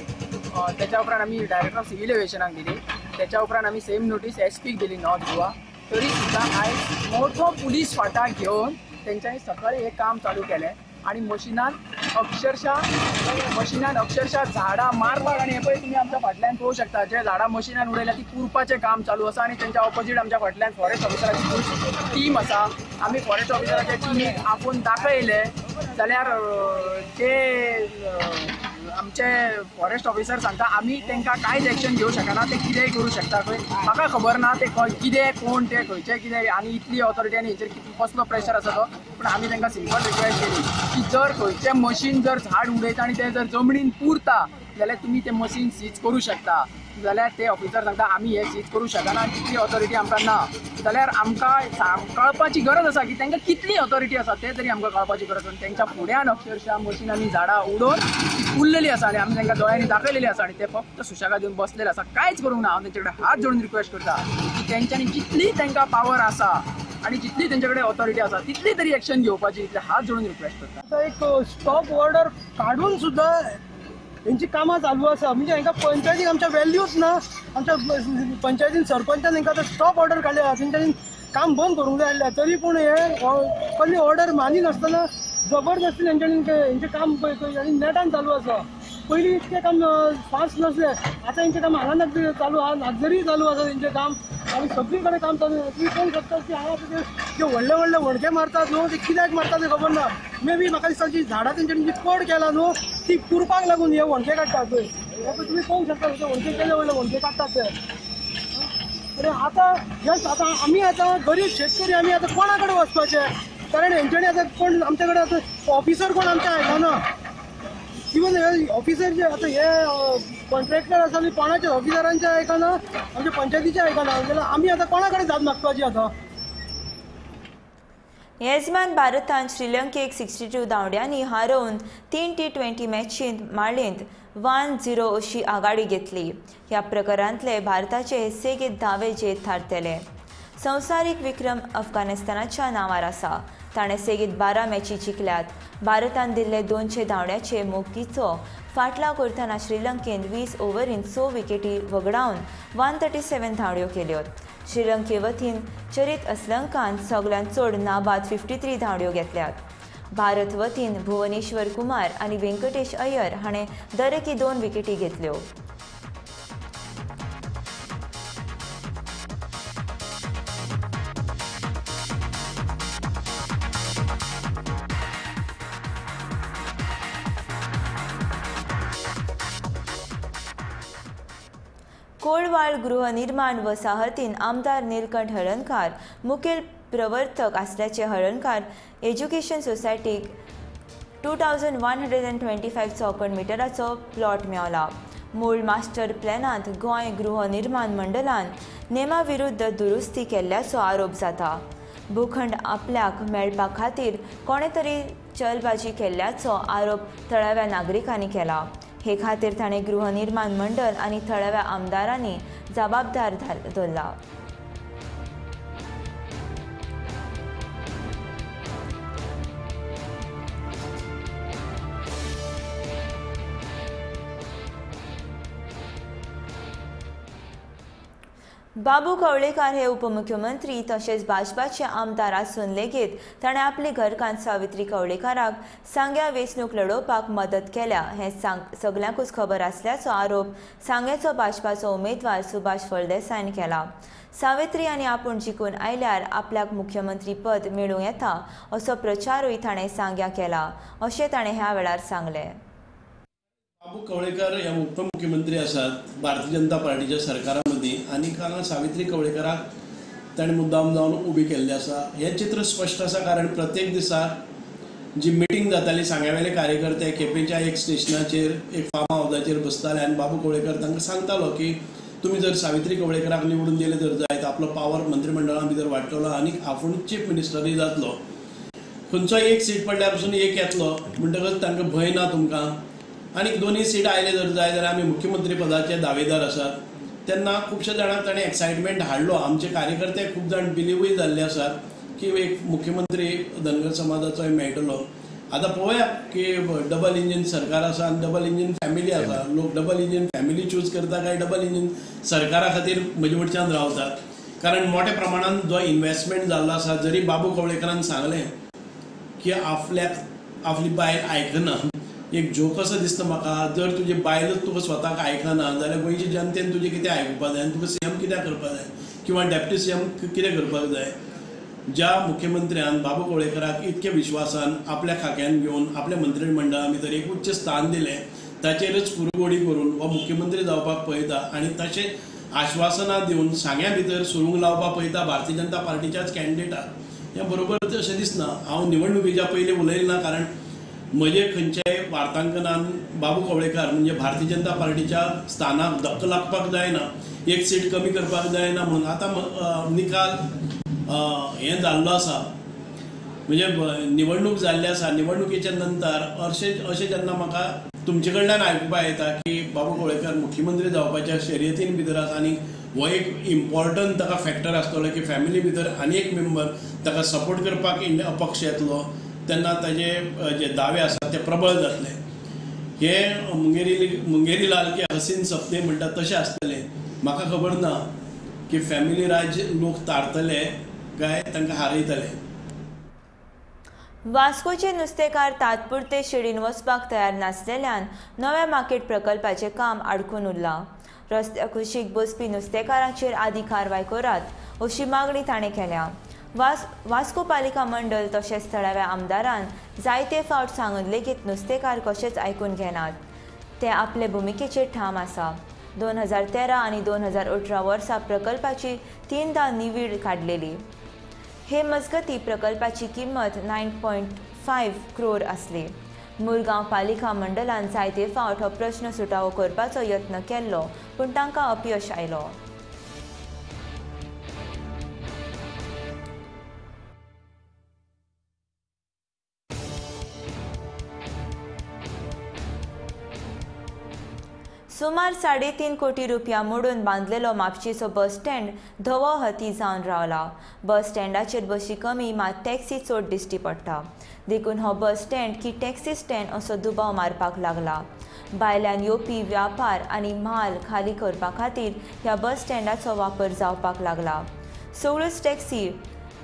त्याच्या उपरांत आमी डायरेक्टर ऑफ सिव्हील एविएशनाक दिली. त्याच्या उपरांत आमी सेम नोटीस एस पीक दिली नॉर्थ गोवा. तरी सुद्दां आयज मोठो पुलीस फाटा घेवन तेंच्यांनी सकाळी हें काम चालू केलें आनी मशिनान अक्षरशः झाडां मारपाक आनी हें पळय तुमी आमच्या फाटल्यान पळोवंक शकता जे झाडां मशिनान उडयल्या ती पुरपाचें काम चालू आसा आनी तेंच्या ऑपोजीट आमच्या फाटल्यान फॉरेस्ट ऑफिसराची टीम आसा. आमी फॉरेस्ट ऑफिसराच्या टिमीक आपोवन दाखयलें जाल्यार जे आमचे फॉरेस्ट ऑफिसर सांगता आमी तांकां कांयच एक्शन घेवंक शकना, ते कितेंय करूं शकता. खंय म्हाका खबर ना ते कितें कोण ते खंयचे कितें आनी इतली ऑथॉरिटी आनी हेचेर कितें कसलो प्रेशर आसा तो. पूण आमी तांकां सिंपल रिक्वेस्ट केली की जर खंयचें मशीन जर झाड उडयता आनी तें जर जमनीन पुरता जाल्यार तुमी तें मशीन सीज करूं शकता. जाल्यार ते ऑफिसर सांगता आमी हें सीज करूं शकना आनी तितली ऑथॉरिटी आमकां ना. जाल्यार आमकां कळपाची गरज आसा की तांकां कितली ऑथॉरिटी आसा तें तरी आमकां कळपाची गरज आसा. तेंच्या फुड्यान अक्षरशः मशिनांनी झाडां उडोवन उरलेली आसा आनी आमी तांकां दोळ्यांनी दाखयलेली आसा आनी ते फक्त सुशेगाद येवन बसलेले आसा, कांयच करूंक ना. हांव तेंचे कडेन हात जोडून रिक्वेस्ट करता की तेंच्यांनी जितली तांकां पावर आसा आनी जितली तेंचे कडेन ऑथॉरिटी आसा तितली तरी एक्शन घेवपाची इतले हात जोडून रिक्वेस्ट करता. आतां एक स्टॉप ऑर्डर काडून सुद्दां हेंची कामां चालू आसा. म्हणजे हांकां पंचायतीक आमच्या वॅल्यूच ना. आमच्या पंचायतीन सरपंचान हांकां आतां स्टॉप ऑर्डर काडल्या, तेंच्यांनी काम बंद करूंक जाय आसलें, तरी पूण हे कसली ऑर्डर मानिनासतना जबरदस्तीन हेंच्यांनी हेंचें काम आनी नेटान चालू आसा. पयलीं इतकें काम फास्ट नासलें, आतां हेंचें काम हांगा चालू आहा, नागझरी चालू आसा तेंचें काम आनी सगळी कडेन काम चालू आसा. तुमी पळोवंक शकता की हांगा जे व्हडले व्हडले व्हडके मारतात न्हू ते कित्याक मारतात तें खबर ना. मे बी म्हाका दिसता जी झाडां तेंच्यांनी जी कड केला न्हू ती पुरपाक लागून हे व्हणके काडटात पळय. हे पळय तुमी पळोवंक शकता ते व्हणके केले व्हडले व्हणके काडटात ते. आनी आतां हेच आतां आमी आतां गरीब शेतकरी आमी आतां कोणा कडेन वचपाचें, कारण हेंच्यांनी आतां कोण आमच्या कडेन आतां ऑफिसर कोण आमचें आयकना. इवन हे ऑफिसर जे आतां हे कॉन्ट्रॅक्टर आसा आनी कोणाच्या ऑफिसरांचे आयकना, आमच्या पंचायतीचे आयकना, जाल्यार आमी आतां कोणा कडेन जाप मागपाची आतां? येजमान भारतान श्रीलंकेक 62 धांवड्यांनी हारोवन 3 T20 मॅचींत माळेंत 1-0 अशी आघाडी घेतली. ह्या प्रकारांतले भारताचे सेगीत धावे जैत थारतले. संवसारीक विक्रम अफगाणिस्तानाच्या नांवार आसा. ताणें सेगीत 12 मॅची जिखल्यात. भारतान दिल्ले 200 धांवड्याचे मोखीचो फाटलाव करतना श्रीलंकेन 20 ओव्हरींत 6 विकेटी वगडावन 137 धांवड्यो केल्यो. श्रीलंके वतीन चरित असलंकान सगल्यांत चड नाबाद 53 धांवड्यो घेतल्यात. भारत वतीन भुवनेश्वर कुमार आनी व्यंकटेश अय्यर हाणें दरेकी 2 विकेटी घेतल्यो. कोळवाळ गृहनिर्माण वसाहतीन आमदार नीलकंठ हळर्णकार मुखेल प्रवर्तक आसल्याचे हळर्णकार एज्युकेशन सोसायटीक 2125 चौखण मिटराचो प्लॉट मेवला. मूळ मास्टर प्लॅनांत गोंय गृहनिर्माण मंडळान नेमा विरुद्ध दुरुस्ती केल्ल्याचो आरोप जाता. भूखंड आपल्याक मेळपा खातीर कोणे तरी चलबाजी केल्ल्याचो आरोप थळाव्या नागरिकांनी केला. हे खातीर ताणें गृहनिर्माण मंडळ आनी थळाव्या आमदारांनी जबाबदार धरला. बाबू कवळेकार हे उपमुख्यमंत्री तशेंच भाजपाचे आमदार आसून लेगीत ताणें आपली घरकान्न सावित्री कवळेकाराक सांग्या वेंचणूक लडोवपाक मदत केल्या हें सगल्यांकूच खबर आसल्याचो आरोप सांग्याचो भाजपाचो उमेदवार सुभाष फळदेसायन केला. सावित्री आनी आपूण जिखून आयल्यार आपल्याक मुख्यमंत्री पद मेळूं येता असो प्रचारूय ताणें सांग्या केला अशें ताणें ह्या वेळार सांगलें. बाबू कवळेकर हे उपमुख्यमंत्री आसात भारतीय जनता पार्टीच्या सरकारा मदीं आनी हांगा सावित्री कवळेकराक ताणें मुद्दाम जावन उबी केल्ली आसा. हें चित्र स्पश्ट आसा कारण प्रत्येक दिसा जी मिटींग जाताली सांग्यावेले कार्यकर्ते केपेंच्या एक स्टेशनाचेर एक फार्म हावजाचेर बसताले आनी बाबू कवळेकर तांकां सांगतालो की तुमी जर सावित्री कवळेकराक निवडून दिले जर जायत आपलो पावर मंत्रिमंडळा भितर वाडटलो आनी आपूण चीफ मिनिस्टरूय जातलो. खंयचोय एक सीट पडल्यार पसून एक येतलो म्हणटकच तांकां भंय ना तुमकां. आनी दोनूय सीट आयले जर जाय जाल्यार आमी मुख्यमंत्री पदाचे दावेदार आसात. तेन्ना खुबश्या जाणांक ताणें एक्सायटमेंट हाडलो. आमचे कार्यकर्ते खूब जाण बिलिवूय जाल्ले आसात की एक मुख्यमंत्री धनगर समाजाचोय मेळटलो. आतां पळोवया की डबल इंजीन सरकार आसा आनी डबल इंजीन फॅमिली आसा. लोक डबल इंजीन फॅमिली चूज करता काय डबल इंजीन सरकारा खातीर म्हजे वटच्यान रावतात. कारण मोठ्या प्रमाणान जो इन्वेस्टमेंट जाल्लो आसा जरी बाबू कवळेकरान सांगलें की आपल्याक आपली बायल आयकना, एक जोक असो दिसता म्हाका. जर तुजी बायलच तुका स्वताक आयकना जाल्यार गोंयचे जनतेन तुजें कितें आयकुपाक जाय आनी तुका सी एम कित्याक करपाक जाय किंवा डेप्टी सी एम कितें करपाक जाय. ज्या मुख्यमंत्र्यान बाबू कवळेकराक इतक्या विश्वासान आपल्या खाक्यान घेवन आपल्या मंत्रिमंडळा भितर एक उच्च स्थान दिलें ताचेरच कुरघोडी करून हो मुख्यमंत्री जावपाक पळयता आनी तशें आश्वासनां दिवन सांग्या भितर सुरूंग लावपाक पळयता भारतीय जनता पार्टीच्याच कॅन्डिडेटाक. हें बरोबर अशें दिसना. हांव निवडणुकीच्या पयलीं उलयलें ना कारण म्हजे खंयच्याय वार्तांकनान बाबू कवळेकार म्हणजे भारतीय जनता पार्टीच्या स्थानाक धक्को लागपाक जायना, एक सीट कमी करपाक जायना म्हणून आतां निकाल हें जाल्लो आसा म्हणजे निवडणूक जाल्ली आसा. निवडणुकेच्या नंतर अशें अशें जेन्ना म्हाका तुमचे कडल्यान आयकुपाक येता की बाबू कवळेकर मुख्यमंत्री जावपाच्या शर्यतीन भितर आसा आनी हो एक इम्पॉर्टंट ताका फॅक्टर आसतलो की फॅमिली भितर आनी एक मेंबर ताका सपोर्ट करपाक पक्ष येतलो तेन्ना ताजे जे दावे आसात ते प्रबळ जातले. हे मुंगेरी लाल की हसीन सपने म्हणटा तशें आसतलें. म्हाका खबर ना की फॅमिली राज्य लोक तारतले काय तांकां हारयतले. वास्कोचे नुस्तेकार तात्पुरते शेडीन वचपाक तयार नासलेल्यान नव्या मार्केट प्रकल्पाचें काम आडकून उरलां. रस्त्या कुशीक बसपी नुस्तेकारांचेर आदी कारवाय करात अशी मागणी ताणें केल्या. वास्को पालिका मंडळ तशेंच थळाव्या आमदारान जायते फावट सांगून लेगीत नुस्तेकार कशेंच आयकून घेनात. ते आपले भुमिकेचेर ठाम आसा. 2013 आनी 2018 वर्सा प्रकल्पाची 3दा निवीड काडलेली. हे मजगती प्रकल्पाची किंमत 9.5 क्रोर आसली. मुरगांव पालिका मंडळान जायते फावट हो प्रश्न सुटावो करपाचो यत्न केल्लो, पूण तांकां अपयश आयलो. सुमार 3.5 कोटी रुपया मोडून बांदलेलो म्हापशेचो बस स्टँड धवो हती जावन रावला. बस स्टँडाचेर बशी कमी मात टॅक्सी चड दिश्टी पडटा, देखून हो बस स्टँड की टॅक्सी स्टँड असो दुबाव मारपाक लागला. भायल्यान येवपी व्यापार आनी म्हाल खाली करपा खातीर ह्या बस स्टँडाचो वापर जावपाक लागला. सगळ्योच टॅक्सी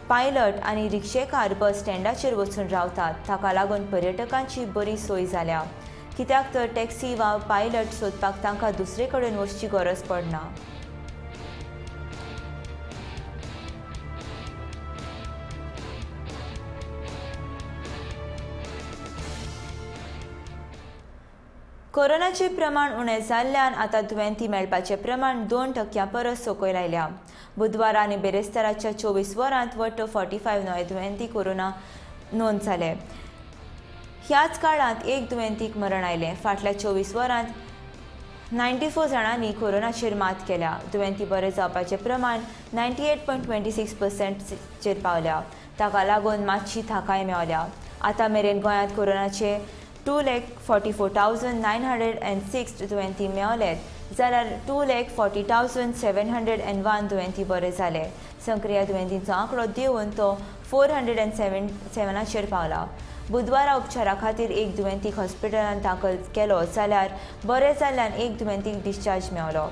पायलट आनी रिक्षेकार बस स्टँडाचेर वचून रावतात. ताका लागून पर्यटकांची बरी सोय जाल्या, कित्याक तर टॅक्सी वा पायलट सोदपाक तांकां दुसरे कडेन वचची गरज पडना. कोरोनाचे प्रमाण उणें जाल्ल्यान आतां दुयेंती मेळपाचें प्रमाण 2% परस सकयल आयल्या. बुधवारा आनी बेरेस्ताराच्या 24 वरांत वट्ट 45 नवे दुयेंती कोरोना नोंद जाले. ह्याच काळांत एक दुयेंतीक मरण आयलें. फाटल्या 24 वरांत 94 जाणांनी कोरोनाचेर मात केल्या. दुयेंती बरे जावपाचें प्रमाण 98.26%चेर पावल्या. ताका लागून मातशी थाकाय मेवल्या. आतां मेरेन गोंयांत कोरोनाचे 2,44,906 दुयेंती मेवलेत, जाल्यार 2,40,701 दुयेंती बरे जाले. सक्रिय दुयेंतींचो आंकडो देंवून तो 407चेर पावला. बुधवारा उपचारा खातीर एक दुयेंतीक हॉस्पिटलांत दाखल केलो, जाल्यार बरे जाल्ल्यान एक दुयेंतीक डिस्चार्ज मेवलो.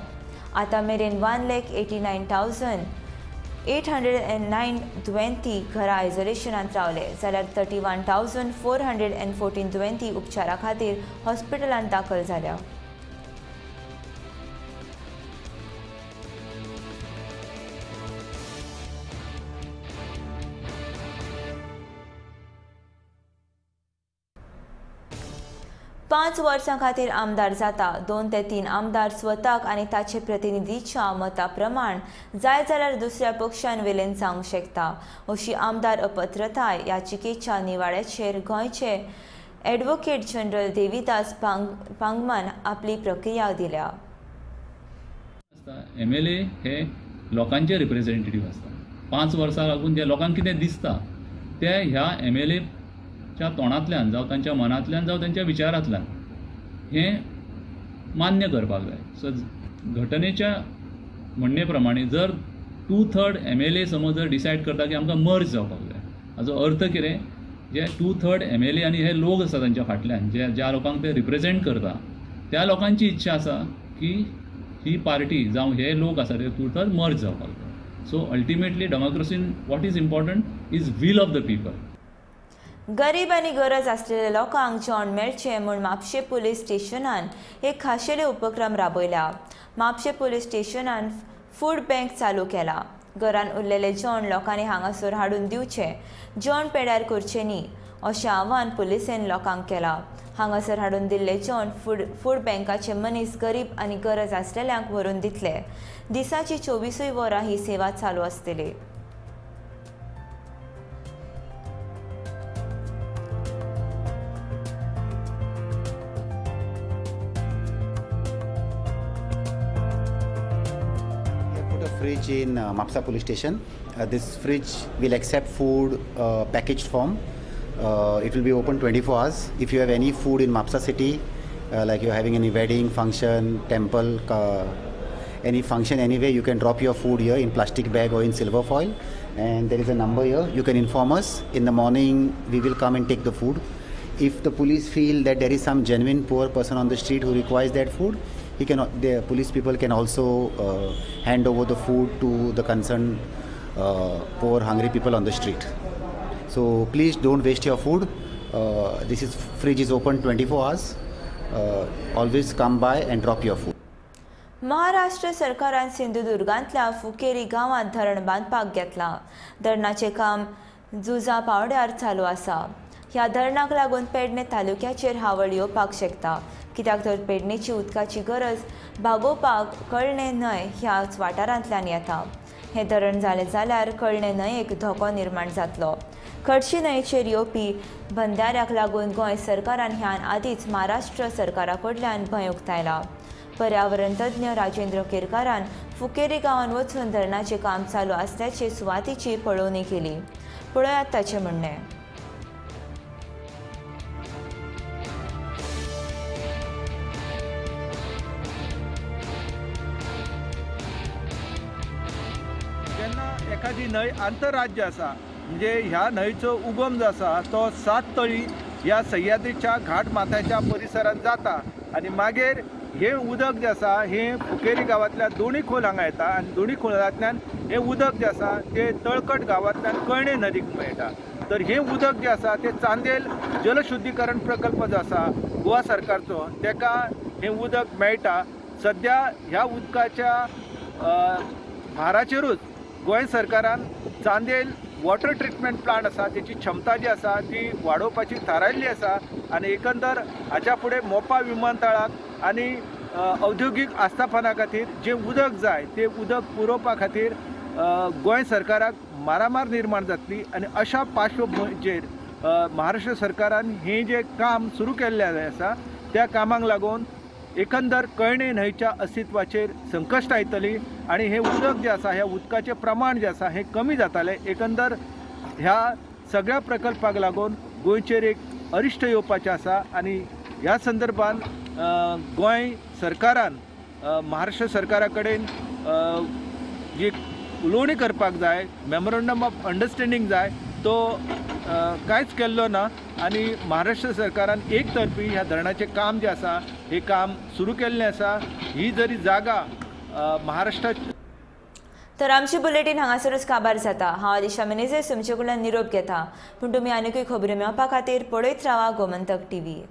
आतां मेरेन 1,89,809 दुयेंती घरा आयसोलेशनांत रावले, जाल्यार 31,414 दुयेंती उपचारा खातीर हॉस्पिटलांत दाखल जाल्या. पांच वर्सां खातीर आमदार जाता. 2 ते 3 आमदार स्वताक आनी ताचे प्रतिनिधीच्या मता प्रमाण जाय जाल्यार दुसऱ्या पक्षान विलीन जावंक शकता, अशी आमदार अपात्रताय याचिकेच्या निवाड्याचेर गोंयचे ॲडव्होकेट जनरल देविदास पांगमान आपली प्रक्रिया दिल्या. एमएलए हे लोकांचे रिप्रेझेंटेटिव्ह आसता. 5 वर्सां लागून जे लोकांक कितें दिसता ते ह्या एमएलए च्या तोंडांतल्यान जावं तांच्या मनांतल्यान जावं तांच्या विचारांतल्यान हें मान्य करपाक जाय. सो घटनेच्या म्हणणे प्रमाणे जर 2/3 एमएलए समज जर डिसायड करता की आमकां मर्ज जावपाक जाय, हाजो अर्थ कितें, जे 2/3 एमएलए आनी हे लोक आसा तांच्या फाटल्यान जे ज्या लोकांक ते रिप्रेझेंट करता त्या लोकांची इच्छा आसा की ही पार्टी जावं हे लोक आसा ते 2/3 मर्ज जावपाक जाय. सो अल्टिमेटली डेमोक्रेसीन what is important is will of the people. गरीब आनी गरज आसलेल्या लोकांक जेवण मेळचें म्हूण म्हापशें पुलीस स्टेशनान एक खाशेले उपक्रम राबयला. म्हापशें पुलीस स्टेशनान फूड बँक चालू केला. घरान उरलेलें जेवण लोकांनी हांगासर हाडून दिवचें, जेवण पेड्यार करचें न्ही अशें आव्हान पुलिसेन लोकांक केलां. हांगासर हाडून दिल्लें जेवण फूड बँकाचे मनीस गरीब आनी गरज आसलेल्यांक व्हरून दितले. दिसाची 24 वरां ही सेवा चालू आसतली. Fridge in Mapsa police station. This fridge will accept food packaged form. It will be open 24 hours. If you have any food in Mapsa city, like you're having any wedding function, temple, any function anyway, you can drop your food here in plastic bag or in silver foil. And there is a number here. You can inform us. In the morning, we will come and take the food. If the police feel that there is some genuine poor person on the street who requires that food, the police people can also hand over the food to the concerned poor hungry people on the street. So please don't waste your food. This is fridge is open 24 hours. Always come by and drop your food. Maharashtra सरकारान सिंधुदुर्गांतल्या फुकेरी गांवांत धरण बांदपाक घेतला. धरणाचें काम जुजा पावड्यार चालू आसा. ह्या धरणाक लागून पेडणे तालुक्याचेर हावळ येवपाक शकता, कित्याक तर पेडणेची उदकाची गरज भागोवपाक कळणे न्हंय ह्याच वाठारांतल्यान येता. हें धरण जालें जाल्यार कळणे न्हंयेक धोको निर्माण जातलो. खडशी न्हंयचेर येवपी बंधाऱ्याक लागून गोंय सरकारान ह्यान आदींच महाराष्ट्र सरकारा कडल्यान भंय उक्तायला. पर्यावरण तज्ञ राजेंद्र केरकारान फुकेरी गांवांत वचून धरणाचें काम चालू आसल्याचे सुवातेची पळोवणी केली. पळयात ताचें म्हणणें. जेन्ना एखादी न्हंय आंतरराज्य आसा म्हणजे ह्या न्हंयचो उगम जो आसा तो सात तळी ह्या सह्याद्रीच्या घाट माथ्याच्या परिसरांत जाता आनी मागीर हें उदक जें आसा हें फुकेरी गांवांतल्या दोनी खोल हांगा येता आनी दोनी खोलांतल्यान हें उदक जें आसा तें तळकट गांवांतल्यान कळणे नदीक मेळटा. तर हें उदक जें आसा तें चांदेल जलशुद्धीकरण प्रकल्प जो आसा गोवा सरकारचो तेका हें उदक मेळटा. सद्या ह्या उदकाच्या भाराचेरूच गोंय सरकारान चांदेल वॉटर ट्रिटमेंट प्लांट आसा तेची क्षमता जी आसा ती वाडोवपाची थारायल्ली आसा आनी एकंदर हाच्या फुडें मोपा विमानतळाक आनी औद्योगीक आस्थापना खातीर जें उदक जाय तें उदक पुरोवपा खातीर गोंय सरकाराक मारामार निर्माण जातली आनी अशा पार्श्वभुंयेचेर महाराष्ट्र सरकारान हें जें काम सुरू केल्लें आसा त्या कामाक लागून एकंदर कळणे न्हंयच्या अस्तित्वाचेर संकश्ट आयतली आनी हें उदक जें आसा ह्या उदकाचें प्रमाण जें आसा हें कमी जातालें. एकंदर ह्या सगळ्या प्रकल्पाक लागून गोंयचेर एक अरिश्ट येवपाचें आसा आनी ह्या संदर्भात गोंय सरकारान महाराष्ट्र सरकारा कडेन जी उलोवणी करपाक जाय, मेमोरंडम ऑफ अंडरस्टँडींग जाय तो कांयच केल्लो ना आनी महाराष्ट्र सरकारान एक तर्फी ह्या धरणाचें काम जें आसा हें काम सुरू केल्लें आसा. ही जरी जागा महाराष्ट्रात. तर आमची बुलेटीन हांगासरूच काबार जाता. हांव आदिशा मेनेझेस तुमचे कडल्यान निरोप घेता, पूण तुमी आनीकूय खबरो मेळपा खातीर पळयत रावा गोमंतक टीव्ही.